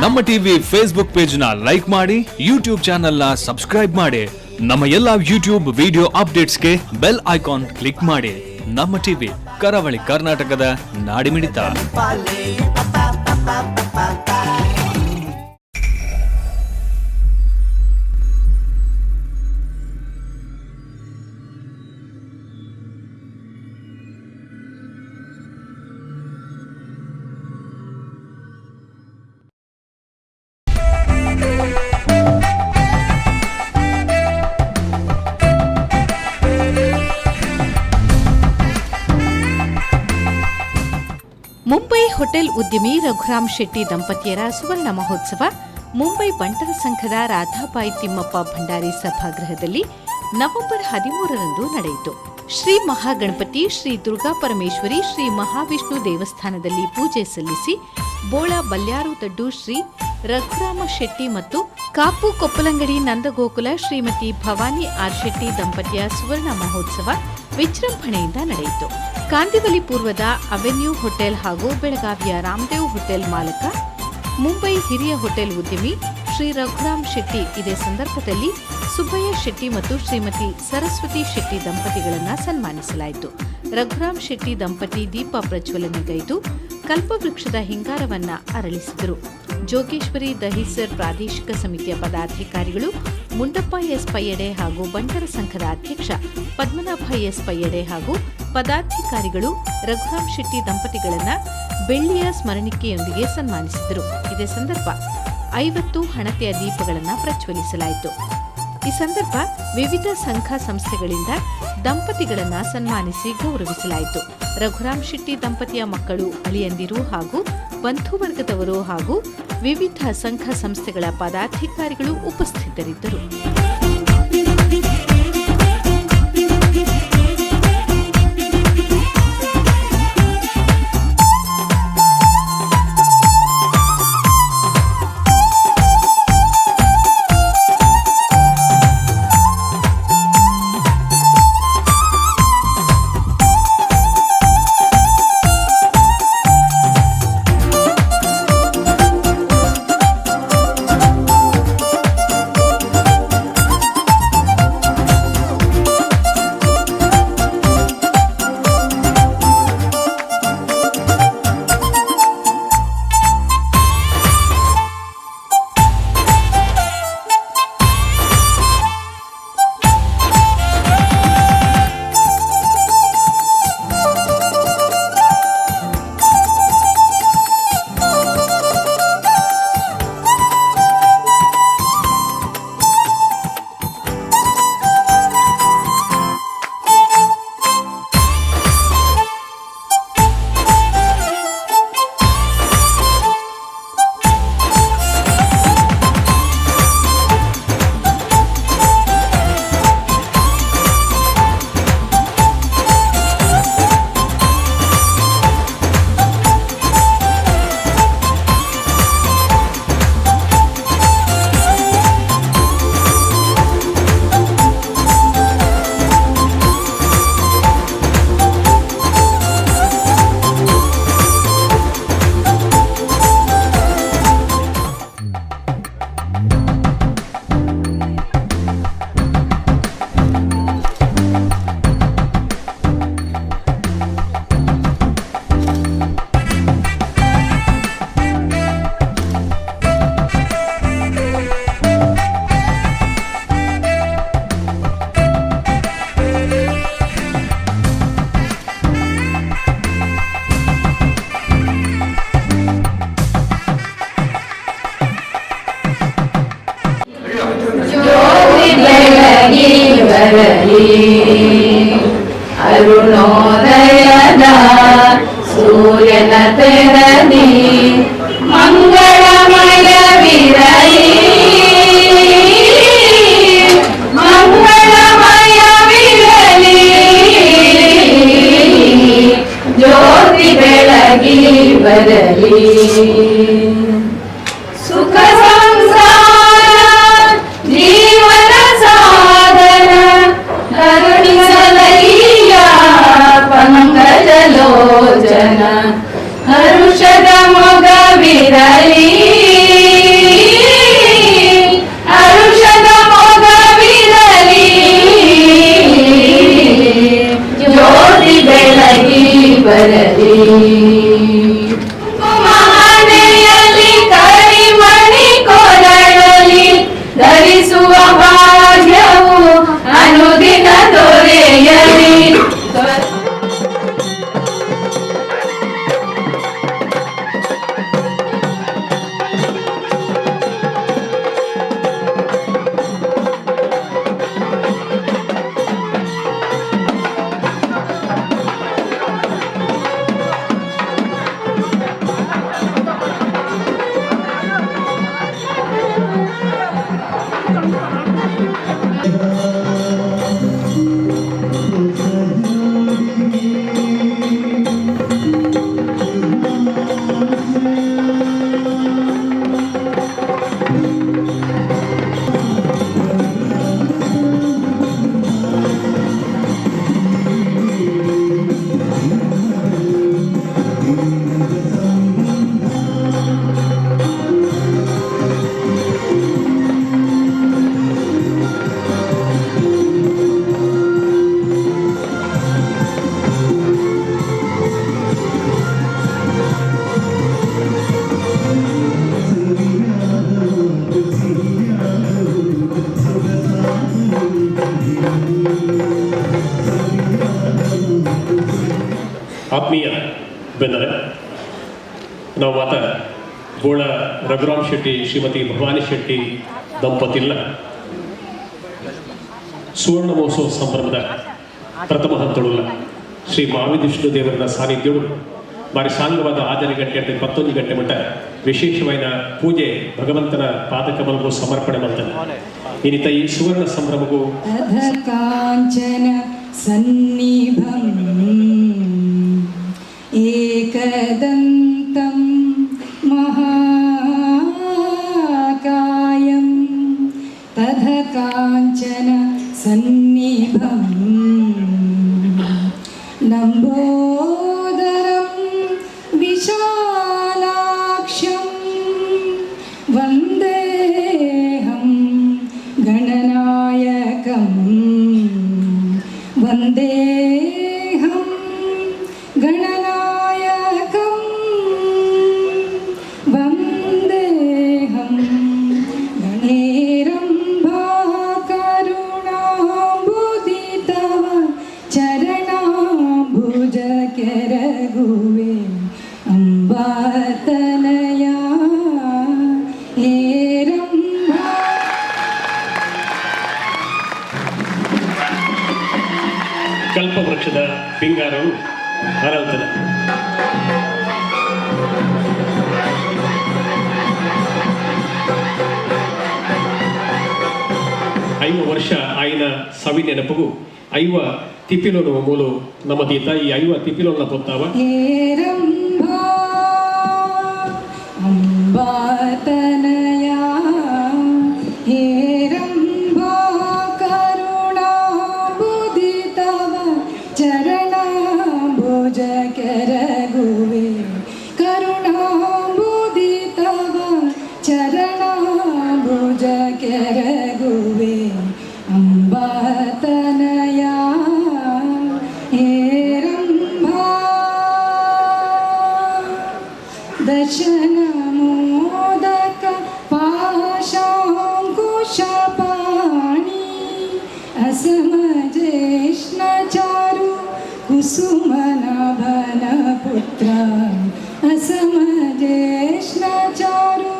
ನಮ್ಮ TV Facebook page ನ like ಮಾಡಿ, ಯೂಟ್ಯೂಬ್ ಚಾನೆಲ್ ನ ಸಬ್ಸ್ಕ್ರೈಬ್ ಮಾಡಿ. ನಮ್ಮ ಎಲ್ಲಾ ಯೂಟ್ಯೂಬ್ ವಿಡಿಯೋ ಅಪ್ಡೇಟ್ಸ್ಗೆ bell icon click ಮಾಡಿ. ನಮ್ಮ ಟಿವಿ, ಕರಾವಳಿ ಕರ್ನಾಟಕದ ನಾಡಿಮಿಡಿತ. ಮುಂಬೈ ಹೋಟೆಲ್ ಉದ್ಯಮಿ ರಘುರಾಮ್ ಶೆಟ್ಟಿ ದಂಪತಿಯರ ಸುವರ್ಣ ಮಹೋತ್ಸವ ಮುಂಬೈ ಬಂಟರ ಸಂಘದ ರಾಧಾಬಾಯಿ ತಿಮ್ಮಪ್ಪ ಭಂಡಾರಿ ಸಭಾಗೃಹದಲ್ಲಿ ನವೆಂಬರ್ 13ರಂದು ನಡೆಯಿತು. ಶ್ರೀ ಮಹಾಗಣಪತಿ, ಶ್ರೀ ದುರ್ಗಾ ಪರಮೇಶ್ವರಿ, ಶ್ರೀ ಮಹಾವಿಷ್ಣು ದೇವಸ್ಥಾನದಲ್ಲಿ ಪೂಜೆ ಸಲ್ಲಿಸಿ ಬೋಳ ಬಲ್ಯಾರು ದಡ್ಡು ಶ್ರೀ ರಘುರಾಮ ಶೆಟ್ಟಿ ಮತ್ತು ಕಾಪು ಕೊಪ್ಪಲಂಗಡಿ ನಂದಗೋಕುಲ ಶ್ರೀಮತಿ ಭವಾನಿ ಆರ್ ಶೆಟ್ಟಿ ದಂಪತಿಯ ಸುವರ್ಣ ಮಹೋತ್ಸವ ವಿಜೃಂಭಣೆಯಿಂದ ನಡೆಯಿತು. ಕಾಂದಿವಲಿ ಪೂರ್ವದ ಅವೆನ್ಯೂ ಹೋಟೆಲ್ ಹಾಗೂ ಬೆಳಗಾವಿಯ ರಾಮದೇವ್ ಹೋಟೆಲ್ ಮಾಲಕ, ಮುಂಬೈ ಹಿರಿಯ ಹೋಟೆಲ್ ಉದ್ಯಮಿ ಶ್ರೀ ರಘುರಾಮ್ ಶೆಟ್ಟಿ ಇದೇ ಸಂದರ್ಭದಲ್ಲಿ ಸುಬ್ಬಯ್ಯ ಶೆಟ್ಟಿ ಮತ್ತು ಶ್ರೀಮತಿ ಸರಸ್ವತಿ ಶೆಟ್ಟಿ ದಂಪತಿಗಳನ್ನು ಸನ್ಮಾನಿಸಲಾಯಿತು. ರಘುರಾಮ್ ಶೆಟ್ಟಿ ದಂಪತಿ ದೀಪ ಪ್ರಜ್ವಲನೆಗೈದು ಕಲ್ಪವೃಕ್ಷದ ಹಿಂಗಾರವನ್ನ ಅರಳಿಸಿದರು. ಜೋಗೇಶ್ವರಿ ದಹಿಸರ್ ಪ್ರಾದೇಶಿಕ ಸಮಿತಿಯ ಪದಾಧಿಕಾರಿಗಳು ಮುಂಡಪ್ಪ ಎಸ್ ಪಯ್ಯಡೆ ಹಾಗೂ ಬಂಟರ ಸಂಘದ ಅಧ್ಯಕ್ಷ ಪದ್ಮನಾಭ ಎಸ್ ಪಯ್ಯಡೆ ಹಾಗೂ ಪದಾಧಿಕಾರಿಗಳು ರಘುರಾಮ್ ಶೆಟ್ಟಿ ದಂಪತಿಗಳನ್ನ ಬೆಳ್ಳಿಯ ಸ್ಮರಣಿಕೆಯೊಂದಿಗೆ ಸನ್ಮಾನಿಸಿದರು. ಇದೇ ಸಂದರ್ಭ 50 ಹಣತೆಯ ದೀಪಗಳನ್ನು ಪ್ರಜ್ವಲಿಸಲಾಯಿತು. ಈ ಸಂದರ್ಭ ವಿವಿಧ ಸಂಘ ಸಂಸ್ಥೆಗಳಿಂದ ದಂಪತಿಗಳನ್ನ ಸನ್ಮಾನಿಸಿ ಗೌರವಿಸಲಾಯಿತು. ರಘುರಾಮ್ ಶೆಟ್ಟಿ ದಂಪತಿಯ ಮಕ್ಕಳು, ಅಳಿಯಂದಿರು ಹಾಗೂ ಬಂಧುವರ್ಗದವರು ಹಾಗೂ ವಿವಿಧ ಸಂಘ ಸಂಸ್ಥೆಗಳ ಪದಾಧಿಕಾರಿಗಳು ಉಪಸ್ಥಿತರಿದ್ದರು. ಜ್ಯೋತಿ ಬೆಳಗಿ ಬರಲಿ, ಅರುಣೋದಯದ ಸೂರ್ಯನ ತೆರದಿ ಮಂಗಳಮಯವಿರಲಿ, ಮಂಗಳಮಯವಿರಲಿ. ಜ್ಯೋತಿ ಬೆಳಗಿ ಬರಲಿ. ಸುಖ ಸಂಸಾರ ಜೀವನ ಸಾಧನ ಕರುಣಿಸಲಯ್ಯ ಪಂಕಜಲೋಚನ, ಹರುಷದ ಮೊಗವಿರಲಿ. ಬೆನ್ನರೆ ನಾವು ಮಾತ ಬೋಳ ರಘುರಾಮ್ ಶೆಟ್ಟಿ, ಶ್ರೀಮತಿ ಭವಾನಿ ಶೆಟ್ಟಿ ದಂಪತಿಲ್ಲ ಸುವರ್ಣ ಮಹೋತ್ಸವ ಸಂಭ್ರಮದ ಪ್ರಥಮ ಹಂತಳುಲ್ಲ ಶ್ರೀ ಮಾವಿದಿಷ್ಣು ದೇವರ ಸಾನ್ನಿಧ್ಯಡು ಬಾರಿ ಸಾಂಗವಾದ 6 ಗಂಟೆ అంటే 11 ಗಂಟೆ ಮಟ್ಟ ವಿಶೇಷವಾದ ಪೂಜೆ ಭಗವಂತನ ಪಾದಕಮಲಗೂ ಸಮರ್ಪಣೆ ಮಾಡ್ತಾನೆ. ಇನ್ನಿತ ಈ ಸುವರ್ಣ ಸಂಭ್ರಮಗೂ ಕಾಂಚನ ಸನ್ನಿಭಂ ಏಕದಂತಂ ಮಹಾಕಾಯಂ ತಥ ಕಾಂಚನ ಸನ್ನಿಭಂ ಲಂಬೋದರಂ ವಿಶಾಲಾಕ್ಷಂ ವಂದೇಹಂ ಗಣನಾಯಕಂ ವಂದೇಹಂ ಗಣನಾಯಕಂ ವಂದೇಹಂ ಗಣೇರಂಭಾ ಕರುಣಾಂಬುಧಿ ತವ ಚರಣಾಂಬುಜ ಕೆರಗುವೆ ಅಂಬಾತನಯ ಹೇರಂಭಾ. ಕಲ್ಪವೃಕ್ಷದ ಪಿಂಗಾರವು ಅರಳುತ್ತದೆ. 50 ವರ್ಷ ಆಯ್ನ ಸವಿ ನೆನಪುಗು ಐವ ತಿಪ್ಪಿಲೋನು ಮೂಲು ನಮ್ಮ ದೀತ ಈ ಐವ ತಿಪ್ಪಿಲೋನ ಪೊತ್ತಾವ. ಹೇರಂಭಾ ಅಂಬಾತನಯ ಹೇರಂಭಾ ಕರುಣಾಂಬುಧಿ ತವ ಚರಣಾಂಬುಜ ಕೆರಗುವೆ ಕರುಣಾಂಬುಧಿ ತವ ಚರಣಾಂಬುಜ ಕೆರಗುವೆ ಅಂಬಾತನಯ ಹೇರಂಭಾ. ದಶನ ಮೋದಕ ಪಾಶಾಂಕುಶಪಾಣಿ ಅಸಮಜೇಷ್ಣ ಚಾರು ಕುಸುಮನಾಭನ ಪುತ್ರ ಅಸಮಜೇಷ್ಣ ಚಾರು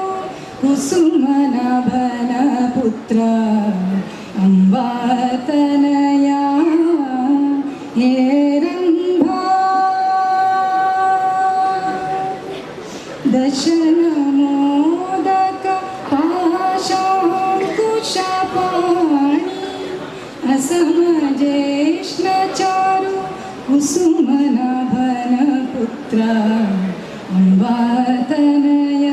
ಕುಸುಮನಾಭನ ಪುತ್ರ ಅಂಬಾತನಯ ಹೇರಂಭಾ. ದಶನ ಮೋದಕ ಪಾಶಾಂಕುಶಪಾಣಿ ಅಸಮಜೇಷ್ಣ ಚಾರು ಕುಸುಮನಾಭನ ಪುತ್ರ ಅಂಬಾತನಯ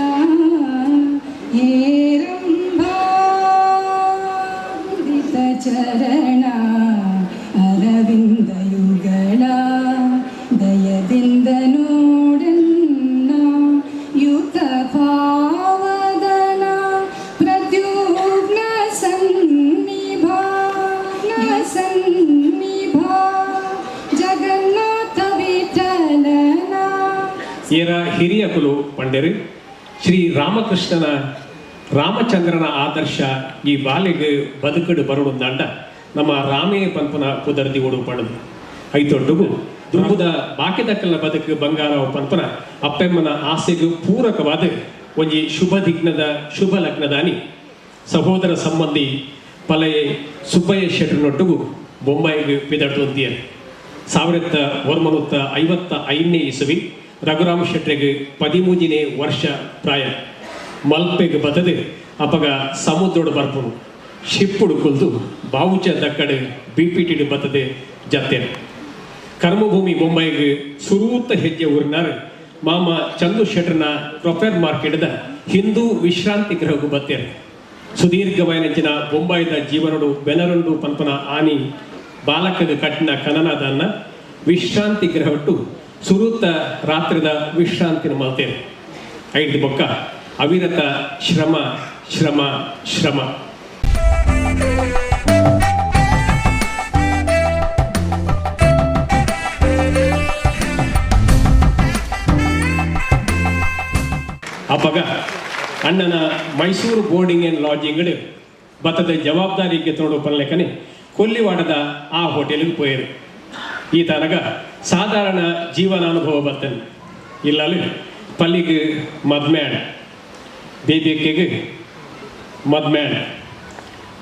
ಹೇರಂಭಾ ಚರಣ ಅರವಿಂದ ಯುಗಳ ದಯದಿಂದ ನೋಡನ್ನ ಯುತ ಭಾವದನ ಪ್ರದ್ಯುಮ್ನ ಸನ್ನಿಭಾ ಸನ್ನಿಭಾ ಜಗನ್ನಾಥ ವಿಠಲನ. ಏರ ಹಿರಿಯ ಕುಲು ಪಂಡೆರು ಶ್ರೀ ರಾಮಕೃಷ್ಣನ ರಾಮಚಂದ್ರನ ಆದರ್ಶ ಈ ಬಾಲೆಗೆ ಬದುಕಡು ಬರಡುಂದಾಂಡ ನಮ್ಮ ರಾಮೇ ಪನ್ಪನ ಪುದರ್ದಿ ಓಡು ಪಣದು ಐತೊಟ್ಟುಗು ದುಂಬುದ ಬಾಕಿದಕ್ಕಲ್ಲ ಬದುಕು ಬಂಗಾರ ಪನ್ಪನ ಅಪ್ಪೆಮ್ಮನ ಆಸೆಗೂ ಪೂರಕವಾದ ಒಂಜಿ ಶುಭ ದಿಗ್ನದ ಶುಭ ಲಗ್ನದಾನಿ ಸಹೋದರ ಸಂಬಂಧಿ ಪಲಯೆ ಸುಬ್ಬಯ್ಯ ಶೆಟ್ಟರ್ನೊಟ್ಟುಗು ಬೊಂಬಾಯಿಗೆ ಪಿದಡ್ದೊಂದಿಯರು. 1955ನೇ ಇಸವಿ, ರಘುರಾಮ ಶೆಟ್ಟರಿಗೆ 13ನೇ ವರ್ಷ ಪ್ರಾಯ. ಮಲ್ಪೆಗೆ ಬತ್ತದೆ ಅಪಗ ಸಮುದ್ರಡು ಬರ್ಪುನು ಶಿಪ್ಪುಡು ಕುಲ್ದು ಬಾವುಚ ದಕ್ಕಡೆ ಬಿಪಿಟಿಡು ಬತ್ತದೆ ಜತ್ತೆ. ಕರ್ಮಭೂಮಿ ಬೊಂಬೈಗೆ ಸುರೂತ ಹೆಜ್ಜೆ ಊರಿನಾರು ಮಾಮ ಚಂದು ಶೆಟ್ಟರ್ನ ಪ್ರೊಫೆರ್ ಮಾರ್ಕೆಟ್ದ ಹಿಂದೂ ವಿಶ್ರಾಂತಿ ಗೃಹಕ್ಕೂ ಬತ್ತೇರು. ಸುದೀರ್ಘವಯನಂಚಿನ ಬೊಂಬಾಯಿದ ಜೀವನಡು ಬೆನರುಂಡು ಪನ್ಪನ ಆನಿ ಬಾಲಕದ ಕಟ್ಟಿನ ಕನನದನ್ನ ವಿಶ್ರಾಂತಿ ಗೃಹಟ್ಟು ಸುರೂತ ರಾತ್ರಿದ ವಿಶ್ರಾಂತಿನ ಮಲ್ತೇನೆ. ಐದು ಬೊಕ್ಕ ಅವಿರತ ಶ್ರಮ, ಶ್ರಮ, ಶ್ರಮ. ಅಪಗ ಅಣ್ಣನ ಮೈಸೂರು ಬೋರ್ಡಿಂಗ್ ಆ್ಯಂಡ್ ಲಾಡ್ಜಿಂಗ್ ಬತ್ತದ ಜವಾಬ್ದಾರಿಗೆ ತೋಡು ಪನ್ಲೆಕನೆ ಕೊಲ್ಲಿವಾಡದ ಆ ಹೋಟೆಲ್ಗೆ ಪೋಯರು. ಈ ತನಗ ಸಾಧಾರಣ ಜೀವನಾನುಭವ ಬರ್ತೇನೆ. ಇಲ್ಲಲು ಪಲ್ಲಿಗೆ ಮದ್ಮ್ಯಾನ್ ಬೇಬಿಯಕ್ಕೆಗೆ ಮದ್ಮ್ಯಾನ್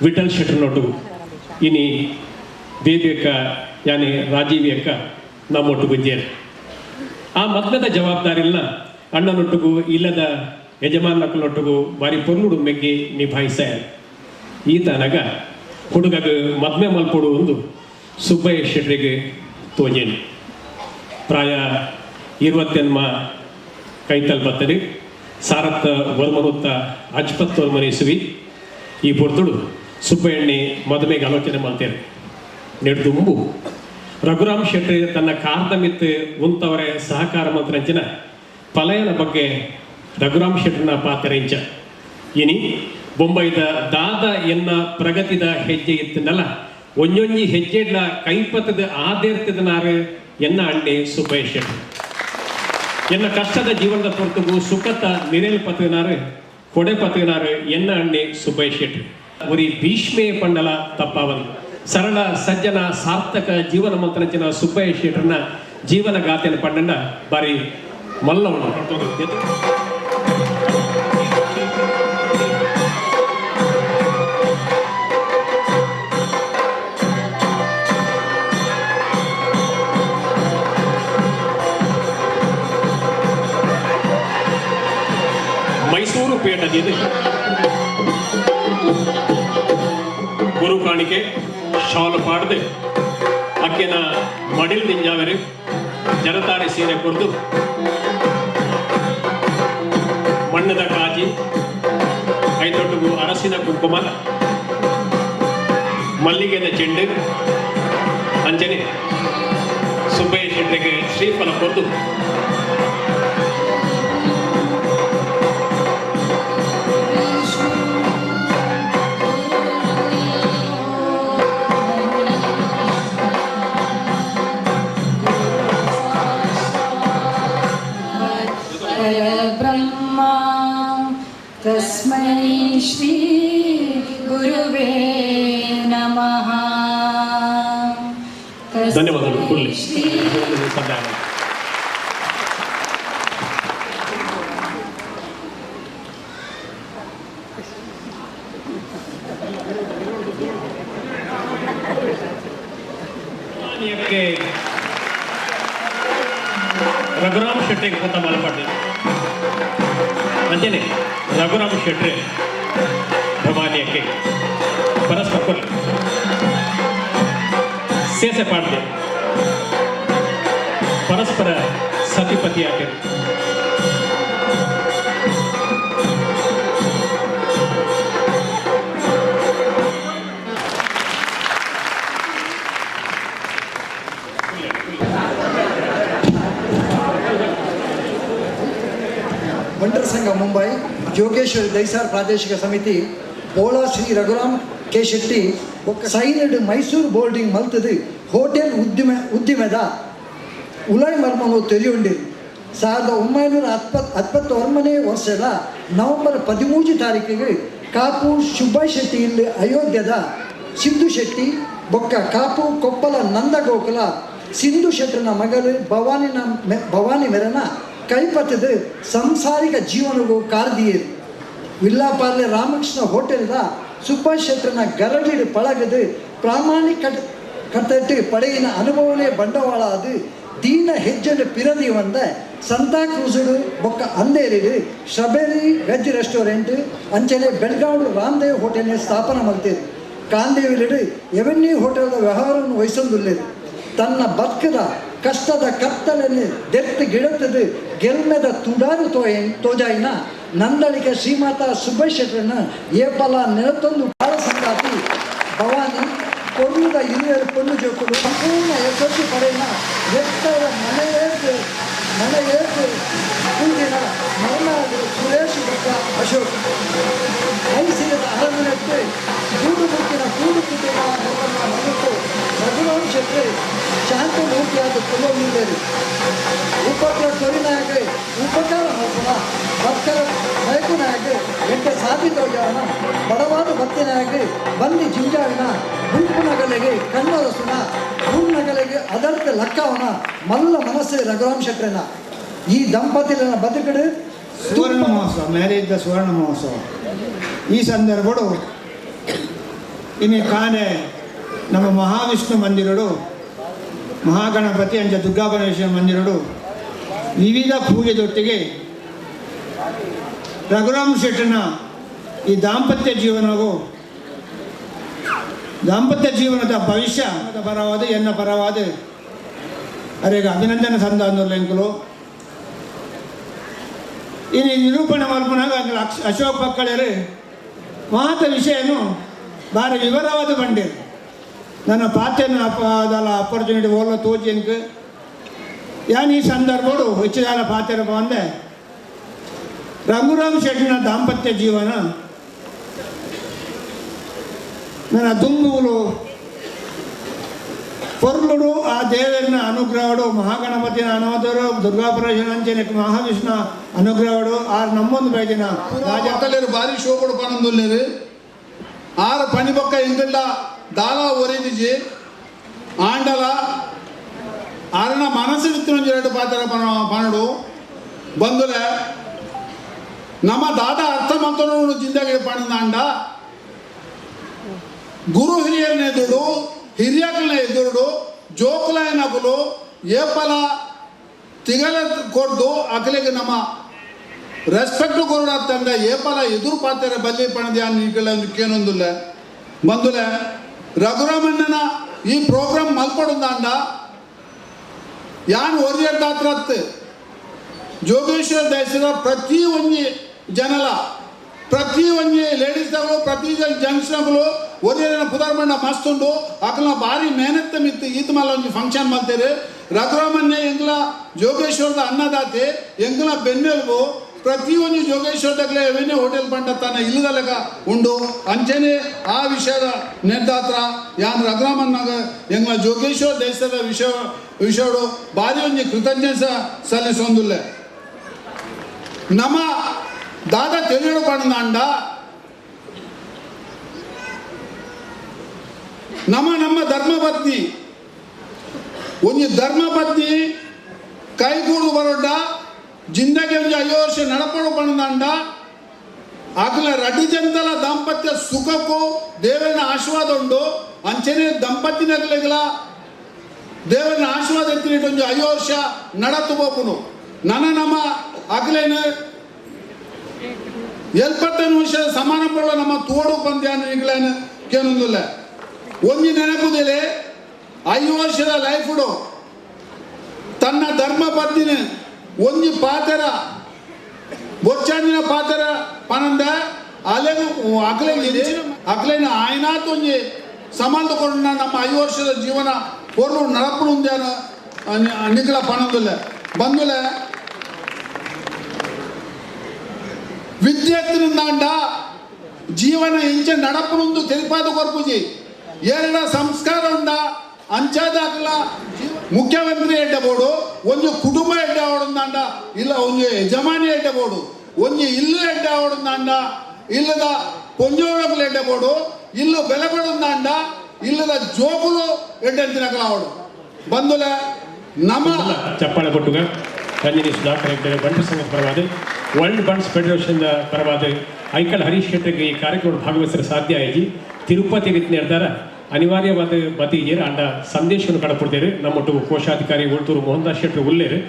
ವಿಠಲ್ ಶೆಟ್ಟರ್ನೊಟ್ಟು ಇನಿ ಬೇಬಿಯಕ್ಕ ಯಾನಿ ರಾಜೀವಿಯಕ್ಕ ನಮ್ಮೊಟ್ಟು ಗುಜ್ಜೇರು. ಆ ಮದ್ಮೆದ ಜವಾಬ್ದಾರಿಲ್ನ ಅಣ್ಣನೊಟ್ಟಿಗೂ ಇಲ್ಲದ ಯಜಮಾನಕ್ಕನೊಟ್ಟಿಗೂ ಬಾರಿ ಪೊರ್ಲುಡು ಮೆಗ್ಗಿ ನಿಭಾಯಿಸ. ಈತನಗ ಹುಡುಗಗ ಮದ್ಮೆ ಮಲ್ಪೊಡು ಒಂದು ಸುಬ್ಬಯ್ಯ ಶೆಟ್ಟರಿಗೆ ತೋಜೇನು. ಪ್ರಾಯ 20 ಕೈತಲ್ ಬತ್ತರಿ ಸಾರತ್ತ ವರ್ಮನುತ್ತ ಅಜ್ಪತ್ ವರ್ಮನಿಸುವಿ. ಈ ಪೊರ್ತುಡು ಸುಬ್ಬಯ್ಯಣ್ಣಿ ಮದುವೆಗೆ ಆಲೋಚನೆ ಮಾಡ್ತೇನೆ. ನೆಡ್ದುಂಬು ರಘುರಾಮ್ ಶೆಟ್ಟಿ ತನ್ನ ಕಾರ್ದ ಮಿತ್ತು ಉಂತವರೆ ಸಹಕಾರ ಮಂತ್ರಂಚಿನ ಪಲಯನ ಬಗ್ಗೆ ರಘುರಾಮ್ ಶೆಟ್ಟರ್ನ ಪಾತ್ರ ಇಂಚ. ಇನಿ ಬೊಂಬೈದ ದಾದ ಎನ್ನ ಪ್ರಗತಿದ ಹೆಜ್ಜೆ ಇತ್ತಿನಲ್ಲ ಒಂಜೊಂಜಿ ಹೆಜ್ಜೆಡ್ಲ ಕೈಪತ್ತದ ಆದೇರ್ತದನಾರು ಎನ್ನ ಅಣ್ಣೆ ಸುಬ್ಬಯ್ಯ ಶೆಟ್ಟಿ. ಎನ್ನ ಕಷ್ಟದ ಜೀವನದ ಪೊರ್ತುಗು ಸುಖತ ನಿರೇಲ್ ಪತ್ತಿನಾರು ಕೊಡೆ ಪತ್ತಿನಾರು ಎನ್ನ ಅಣ್ಣೆ ಸುಬ್ಬಯ್ಯ ಶೆಟ್ಟಿ. ಉರಿ ಭೀಷ್ಮೆ ಪಂಡಲ ತಪ್ಪಾವನು. ಸರಳ ಸಜ್ಜನ ಸಾರ್ಥಕ ಜೀವನ ಮಂತ್ರಚಿನ ಸುಬ್ಬಯ್ಯ ಶೆಟ್ಟರ್ನ ಜೀವನ ಗಾಥೆಯನ್ನು ಪಂಡಂಡ ಬಾರಿ ಮಲ್ಲವನು. ಮೈಸೂರು ಪೇಟದಿದೆ ಗುರು ಕಾಣಿಕೆ ಶಾಲು ಪಾಡ್ದು ಅಕ್ಕೆನ ಮಡಿಲ್ ದಿಂಜಾವೆರು ಜನತಾರಿ ಸೀರೆ ಕೊರ್ದು ಮಣ್ಣದ ಕಾಜಿ ಐತೊಟ್ಟುಗು ಅರಸಿನ ಕುಂಕುಮ ಮಲ್ಲಿಗೆದ ಚೆಂಡು ಅಂಚನೆ ಸುಬ್ಬಯ್ಯ ಶೆಟ್ಟಿಗೆ ಶ್ರೀಫಲ ಕೊರ್ದು परब्रह्मा तस्मै श्री गुरुवे नमः. ಧನ್ಯವಾದಗಳು. ಕೂಡಲೇ ಶ್ರೀ ಭವಾನಿಯಕ್ಕೆ ರಘುರಾಮ್ ಶೆಟ್ಟಿಗೆ ಕೂತ ಮಲ್ಪಡ್ದೆ ಅಂಚನೆ ರಘುರಾಮ್ ಶೆಟ್ಟಿ ಭವಾನಿಯಕ್ಕೆ ಪರಸ್ಪರ ಕೊರ್ಲಿ ಸೇಸೆ ಪಾಡ್ದೆ ಪರಸ್ಪರ ಸತಿಪತಿಯಾಗಿರು. ಬಂಟರ ಸಂಘ ಮುಂಬೈ ಜೋಗೇಶ್ವರಿ ದೈಸಾರ್ ಪ್ರಾದೇಶಿಕ ಸಮಿತಿ ಬೋಳಾ ಶ್ರೀ ರಘುರಾಮ್ ಕೆ ಶೆಟ್ಟಿ ಬೊಕ್ಕ ಸೈನಡ್ ಮೈಸೂರು ಬೋರ್ಡಿಂಗ್ ಮಲ್ತದು ಹೋಟೆಲ್ ಉದ್ದಿಮೆದ ಉಲಾಯ್ ಮರ್ಮನು ತೆರಿಯುಂಡಿರು. 1929ನೇ ವರ್ಷದ ನವೆಂಬರ್ 13 ತಾರೀಕಿಗೆ ಕಾಪು ಸುಬ್ಬಯ್ಯ ಶೆಟ್ಟಿ ಇಲ್ಲಿ ಅಯೋಧ್ಯದ ಸಿಂಧು ಶೆಟ್ಟಿ ಬೊಕ್ಕ ಕಾಪು ಕೊಪ್ಪಲ ನಂದಗೋಕುಲ ಸಿಂಧು ಶೆಟ್ಟನ ಮಗಳು ಭವಾನಿ ಮೆರನ ಕೈಪತ್ತದ ಸಂಸಾರಿಕ ಜೀವನಗೂ ಕಾರ್ದಿಯರು. ವಿಲ್ಲಾಪಾರ್ಲೆ ರಾಮಕೃಷ್ಣ ಹೋಟೆಲ್ದ ಸುಬ್ಬಯ್ಯ ಶೆಟ್ಟನ ಗರಡಿಡು ಪಳಗದು ಪ್ರಾಮಾಣಿಕ ಕಟ್ಟಟ್ಟು ಪಡೆಯಿನ ಅನುಭವನೇ ಬಂಡವಾಳ ಅದು ದೀನ ಹೆಜ್ಜೆಡು ಪಿರದಿ ಬಂದ ಸಂತಾಕ್ರೂಸುಡು ಬೊಕ್ಕ ಅಂದೇರಿಡು ಸ್ಟ್ರಾಬೆರಿ ವೆಜ್ ರೆಸ್ಟೋರೆಂಟ್ ಅಂಚನೆ ಬೆಳಗಾವಿ ರಾಮದೇವ್ ಹೋಟೆಲ್ನ ಸ್ಥಾಪನೆ ಮಲ್ತೇರು. ಕಾಂದೇವಿಲಿಡು ಎವೆನ್ಯೂ ಹೋಟೆಲ್ದ ವ್ಯವಹಾರವನ್ನು ವಹಿಸೊಂದುಲ್ಲೇರು. ತನ್ನ ಬದುಕದ ಕಷ್ಟದ ಕತ್ತಲನ್ನು ದೆತ್ತು ಗಿಡತದು ಗೆಲ್ಮೆದ ತುಡಾರು ತೋಜಾಯಿನ ನಂದಳಿಕೆ ಶ್ರೀಮಾತಾ ಸುಬ್ಬಯ್ಯ ಶೆಟ್ಟರನ್ನ ಏಪಲ ನೆಲತೊಂದು ಬಾಳ ಸಂಗಾತಿ ಭವಾನಿ ಪೊರ್ಲುದ ಇರುವೆರು ಪೊಣ್ಣು ಜೋಕುಲು. ಸಂಪೂರ್ಣ ಯಶಸ್ಸು ಪಡೆಯಿನ ಎತ್ತರ ಮನೆಯೇರ್ದು ಮನೆಯೇರ್ದು ಕುಂದಿನ ಮರ್ನಾಡು ಸುರೇಶ್ ಬೊಕ್ಕ ಅಶೋಕ್. ಐಸಿರದ ಅರಮನೆಟ್ಟು ಗೂಡು ಬುಕ್ಕಿನ ಕೂಡು ಕುಟುಂಬ ಮಗುಕು ರಘುರಾಮ್ ಶೆಟ್ಟಿ ಶಾಂತಮೂರ್ತಿಯಾದ ಕುಲವಿಲ್ಲರು. ಉಪದ್ರ ಕೊರಿನಾಗ ಉಪಕಾರ ಮಲ್ಪುನ ಭಕ್ತರ ಬಯಕುನಾಗ ಎಡ್ಡ ಸಾಧಿ ತೋಜಾವನ ಬಡವಾದ ಬತ್ತಿನಾಗ ಬಂದಿ ಜಿಂಜಾವಿನ ಗುಂಪುನಗಲೆಗೆ ಕಣ್ಣೊರಸುನ ನಗಲೆಗೆ ಅದರ್ಥ ಲಕ್ಕವನ ಮಲ್ಲ ಮನಸ್ಸು ರಘುರಾಮ್ ಶೆಟ್ರನ. ಈ ದಂಪತಿಲನ ಬದುಕಡು ಸುವರ್ಣ ಮಹೋತ್ಸವ, ಮ್ಯಾರೇಜ್ ಸುವರ್ಣ ಮಹೋತ್ಸವ. ಈ ಸಂದರ್ಭಡು ಇನ್ನು ಕಾನೆ ನಮ್ಮ ಮಹಾವಿಷ್ಣು ಮಂದಿರಡು, ಮಹಾಗಣಪತಿ ಅಂಚ ದುರ್ಗಾ ಪರಮೇಶ್ವರ ಮಂದಿರಡು ವಿವಿಧ ಪೂಜೆದೊಟ್ಟಿಗೆ ರಘುರಾಮ ಶೆಟ್ಟನ ಈ ದಾಂಪತ್ಯ ಜೀವನವು, ದಾಂಪತ್ಯ ಜೀವನದ ಭವಿಷ್ಯ ಪರವಾದ ಎನ್ನ ಪರವಾದ ಅರೆಗ ಅಭಿನಂದನೆ ಸಂದ. ಇನ್ನು ನಿರೂಪಣೆ ಮಲ್ಪನಾಗ ಅಶೋಕ್ ಪಕ್ಕಳರು ಮಾತ ವಿಷಯನು ಭಾರಿ ವಿವರವಾದ ಬಂಡೇರು. ನನ್ನ ಪಾತೆನ ಅದಲ್ಲ ಅಪರ್ಚುನಿಟಿ ಓಲ ತೋಜಿ ಎನ್ಕ್ ಯಾನ್ ಈ ಸಂದರ್ಭಡು ಹೆಚ್ಚಿದಾಲ ಪಾತೆರ ಬಂದೆ. ರಘುರಾಮ್ ಶೆಟ್ಟಿನ ದಾಂಪತ್ಯ ಜೀವನ ನನ್ನ ದುಂಬುಗಳು ಪೊರ್ಲುಡು ಆ ದೇವರನ ಅನುಗ್ರಹಡು, ಮಹಾಗಣಪತಿನ ಅನುಮತರು, ದುರ್ಗಾಪರೇಶನ ಅಂಚನೆ ಮಹಾವಿಷ್ಣು ಅನುಗ್ರಹಡು ಆರ್ ನಮ್ಮೊಂದು ಬೈದಿನ ರಾಜ ಬಾರಿ ಶೋಕುಡು ಪನೊಂದುಲ್ಲೆರ್. ಆರ್ ಪನಿ ಬೊಕ್ಕ ಎಂಕಲ್ಡ ದಾಲ ಒರಿದಿಜಿ. ಆಂಡಲ ಆರನ ಮನಸ್ಸು ಒಂಜಿ ಎರಡು ಪಾತೆರ ಪನೊಡು. ಬಂದುಲೆ, ನಮ್ಮ ದಾದ ಅರ್ಥ ಮಲ್ತೊನೊಡು ಜಿಂದಗಿ ಪಂಡ, ಗುರು ಹಿರಿಯರನ್ನ ಎದುರುಡು, ಹಿರಿಯಕಲ್ನ ಎದುರುಡು, ಜೋಕುಲಾಯನಕುಲು ಏಪಲ ತಿಗಲ ಕೊರ್ದು ಅಕಲೆಗ್ ನಮ್ಮ ರೆಸ್ಪೆಕ್ಟ್ ಕೊರಡತ್ತಂಡ ಏಪಲ ಎದುರು ಪಾತೆರ ಬಲ್ಲಿ ಪಣದಿ ನಿಕಲ ಕೇನೊಂದುಲ್ಲ. ಬಂದುಲೆ, ರಘುರಾಮಣ್ಣನ ಈ ಪ್ರೋಗ್ರಾಮ್ ಮಲ್ಪಡುಂದಾಂಡ ಯಾನ್ ಒರಿಯರ್ ದಾತ್ರತ್ ಜೋಗೇಶ್ವರ ದೇಶದ ಪ್ರತಿ ಒಂಜಿ ಜನಲ, ಪ್ರತಿ ಒಂಜಿ ಲೇಡೀಸ್ ದಗಳು, ಪ್ರತಿ ಜಂಕ್ಷನ್ಗಳು ಒರಿಯನ ಪುದರ್ ಮಂಡ ಮಸ್ತ್ ಉಂಡು. ಅಕಲ್ನ ಭಾರಿ ಮೇಹನತ್ ಮಿತ್ತು ಈತ ಮಲ್ಲ ಒಂಜಿ ಫಂಕ್ಷನ್ ಮಲ್ತೇರು. ರಘುರಾಮನ್ನೇ ಎಂಗ್ಲ ಜೋಗೇಶ್ವರದ ಅನ್ನದಾತೆ, ಎಂಗ್ಲ ಬೆನ್ನೆಲುಬು. ಪ್ರತಿ ಒಂಜಿ ಜೋಗೇಶ್ವರದಾಗಲೇ ಎವೆನ್ಯೂ ಹೋಟೆಲ್ ಪಂಡ ತನ್ನ ಇಲ್ಲದಲೆಗ ಉಂಡು. ಅಂಚನೆ ಆ ವಿಷಯದ ನಿರ್ದಾತ್ರ ಯಾನ್ ರಘುರಾಮನ್ನಾಗ ಎಂಗ್ಲ ಜೋಗೇಶ್ವರ ದೇಶದ ವಿಷಯ ವಿಷಯಡು ಭಾರಿ ಒಂಜಿ ಕೃತಜ್ಞತೆ ಸಲ್ಲಿಸೊಂದುಲ್ಲೆ. ನಮ್ಮ ದಾದ ತಿಳಿಯಡು ಪಂಡ, ನಮ್ಮ ನಮ್ಮ ಧರ್ಮಪತ್ನಿ, ಒಂಜಿ ಧರ್ಮಪತ್ನಿ ಕೈಗೂಡು ಬರೋಡ ಜಿಂದಗಿ ಒಂಜಿ 5 ವರ್ಷ ನಡಪಡು ಪಂಡ, ಅಗಲ ರಡ್ಡು ಜನತಲ ದಾಂಪತ್ಯ ಸುಖಕ್ಕೂ ದೇವರನ ಆಶೀರ್ವಾದ ಉಂಡು. ಅಂಚನೆ ದಂಪತಿನಗಲಿಗಲ ದೇವರನ ಆಶೀರ್ವಾದ ಎತ್ತಿನಿಟ್ಟು ಒಂಜಿ 5 ವರ್ಷ ನಡತು ಬೋಪುನು. ನನ್ನ ನಮ್ಮ ಅಗಲೇನು 75 ವರ್ಷ ಸಮಾನ ಪೊಳ್ಳ ನಮ್ಮ ತೋಡು ಪಂದ್ಯಾನ ಈಗಲೇನು ಕೇನೊಂದುಲ್ಲ. ಒಂಜಿ ನೆನಪುದಿಲೆ, 5 ವರ್ಷದ ಲೈಫುಡು ತನ್ನ ಧರ್ಮ ಪತ್ನಿನ ಒಂಜಿ ಪಾತೆರ ಬೊಚ್ಚಾಂದಿನ ಪಾತೆರ ಪನಂದ ಅಲೆಗು ಅಗಲೆ ಅಗಲೇನ ಆಯ್ನಾತ್ ಒಂಜಿ ಸಮಾನ ಕೊಂಡ ನಮ್ಮ 5 ವರ್ಷದ ಜೀವನ ಪೊರ್ಲು ನಡಪುನು ಉಂದ್ಯಾನ ನಿಕಲ ಪನೊಂದುಲ್ಲ. ಬಂದುಲೆ, ವಿದ್ಯಾರ್ಥಿನಿಂದಾಂಡ ಜೀವನ ಇಂಚ ನಡಪುನೊಂದು ತೆರಿಪಾದ ಕೊರ್ಪುಜಿ. ಏರಡ ಸಂಸ್ಕಾರ ಉಂಡ ಅಂಚಾದಾಕಲ ಮುಖ್ಯಮಂತ್ರಿ ಎಡ್ಡಬೋಡು, ಒಂಜಿ ಕುಟುಂಬ ಎಡ್ಡೆ ಆವಡುಂದಾಂಡ ಇಲ್ಲ ಒಂಜಿ ಯಜಮಾನಿ ಎಡ್ಡಬೋಡು, ಒಂಜಿ ಇಲ್ಲು ಎಡ್ಡೆ ಆವಡುಂದಾಂಡ ಇಲ್ಲದ ಪೊಂಜೋಳಕುಲು ಎಡ್ಡೆಬೋಡು, ಇಲ್ಲು ಬೆಲೆ ಕೊಡುಂದಾಂಡ ಇಲ್ಲದ ಜೋಕುಲು ಎಡ್ಡೆಂತಿನಕಲ ಆವಡು. ಬಂದುಲೆ ನಮ ಚಪ್ಪಾಳೆ ಕೊಟ್ಟುಗ ರಂಜನಿ ಸುಧಾಕರ್ ಹೆಗ್ಡೆ ಬಂಟರ ಸಂಘದ ಪರವಾದ, ವರ್ಲ್ಡ್ ಬಂಟ್ಸ್ ಫೆಡರೇಷನ್ ಪರವಾದ ಐಕಲ್ ಹರೀಶ್ ಶೆಟ್ಟಿಗೆ ಈ ಕಾರ್ಯಕ್ರಮ ಭಾಗವಹಿಸಲು ಸಾಧ್ಯ ಆಯಿ. ತಿರುಪತಿ ರೀತಿ ನಿರ್ಧಾರ ಅನಿವಾರ್ಯವಾದ ಬತಿಜೇರು ಅಂಡ ಸಂದೇಶವನ್ನು ಕಡಪಡ್ತೇವೆ. ನಮ್ಮೊಟ್ಟು ಕೋಶಾಧಿಕಾರಿ ಉಳ್ತೂರು ಮೋಹನ್ ದಾಸ್ ಶೆಟ್ಟರು ಉಲ್ಲೇರು,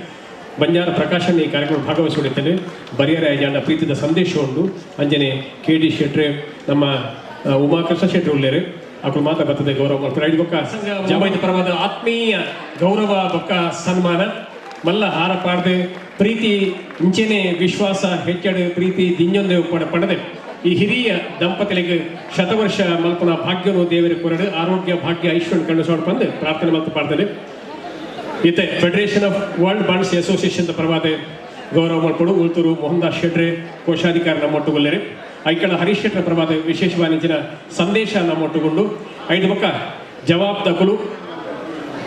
ಬಂಜಾರ ಪ್ರಕಾಶನ್ ಈ ಕಾರ್ಯಕ್ರಮ ಭಾಗವಹಿಸಿಡುತ್ತೇನೆ. ಬರಿಯರ ಅಂಡ ಪ್ರೀತಿದ ಸಂದೇಶ ಉಂಡು. ಅಂಜನೆ ಕೆ ಡಿ ಶೆಟ್ರೆ, ನಮ್ಮ ಉಮಾಕೃಷ್ಣ ಶೆಟ್ಟರು ಉಲ್ಲೇರು, ಅಕುಲು ಮಾತ ಬರ್ತದೆ ಗೌರವ ಮಾಡ್ತಾರೆ. ಐದು ಬೊಕ್ಕ ಜಮಾಯಿತ ಪರವಾದ ಆತ್ಮೀಯ ಗೌರವ ಬೊಕ್ಕ ಸನ್ಮಾನ. ಮಲ್ಲ ಹಾರ ಪಾಡ್ದೆ ಪ್ರೀತಿ ಇಂಚೆನೆ ವಿಶ್ವಾಸ ಹೆಚ್ಚಡು ಪ್ರೀತಿ ದಿಂಜೊಂದೆ ಪಡೆದೆ ಈ ಹಿರಿಯ ದಂಪತಿಗಳಿಗೆ ಶತವರ್ಷ ಮಲ್ಪನ ಭಾಗ್ಯನು ದೇವರ ಕೊರಡು, ಆರೋಗ್ಯ ಭಾಗ್ಯ ಐಶ್ವರ್ಯ ಕಂಡು ಸೋಡ್ ಬಂದು ಪ್ರಾರ್ಥನೆ ಮಲ್ತು ಪಾಡ್ತದೆ. ಇತ್ತೆ Federation of World Bunts Association ಪರವಾದ ಗೌರವ ಮಲ್ಪಡು ಉಳ್ತೂರು ಮೋಹನ್ ದಾಸ್ ಶೆಟ್ರೆ ಕೋಶಾಧಿಕಾರಿ ನಮ್ಮೊಟ್ಟುಗೊಲ್ಲೆರೆ. ಐಕಳ ಹರೀಶ್ ಶೆಟ್ಟರ ಪರವಾದ ವಿಶೇಷವಾದ ಸಂದೇಶ ನಮ್ಮೊಟ್ಟುಗೊಂಡು. ಐದು ಬೊಕ್ಕ ಜವಾಬ್ದಕುಲು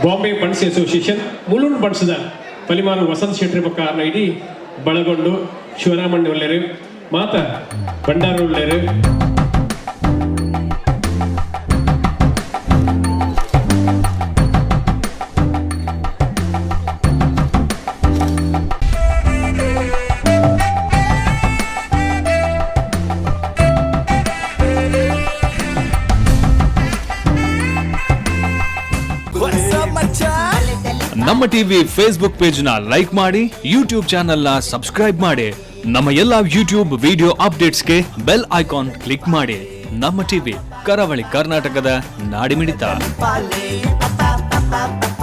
ಬಾಂಬೆ ಬಂಟ್ಸ್ ಅಸೋಸಿಯೇಷನ್ ಮುಲುಂಡ್ ಬಂಟ್ಸ್ದ ಪಲಿಮಾರು ವಸಂತ್ ಶೆಟ್ಟರ್ ಬೊಕ್ಕ ಇಡೀ ಬಳಗೊಂಡು ಶಿವರಾಮಣ್ಣ ಒಳ್ಳೆರು, ಮಾತ ಭಂಡಾರ ಒಳ್ಳೆರು. ನಮ್ಮ ಟಿವಿ ಫೇಸ್ಬುಕ್ ಪೇಜ್ ನ ಲೈಕ್ ಮಾಡಿ, ಯೂಟ್ಯೂಬ್ ಚಾನೆಲ್ ನ ಸಬ್ಸ್ಕ್ರೈಬ್ ಮಾಡಿ. ನಮ್ಮ ಎಲ್ಲಾ ಯೂಟ್ಯೂಬ್ ವಿಡಿಯೋ ಅಪ್ಡೇಟ್ಸ್ಗೆ ಬೆಲ್ ಐಕಾನ್ ಕ್ಲಿಕ್ ಮಾಡಿ. ನಮ್ಮ ಟಿವಿ, ಕರಾವಳಿ ಕರ್ನಾಟಕದ ನಾಡಿಮಿಡಿತ. Pa, pa, pa, pa.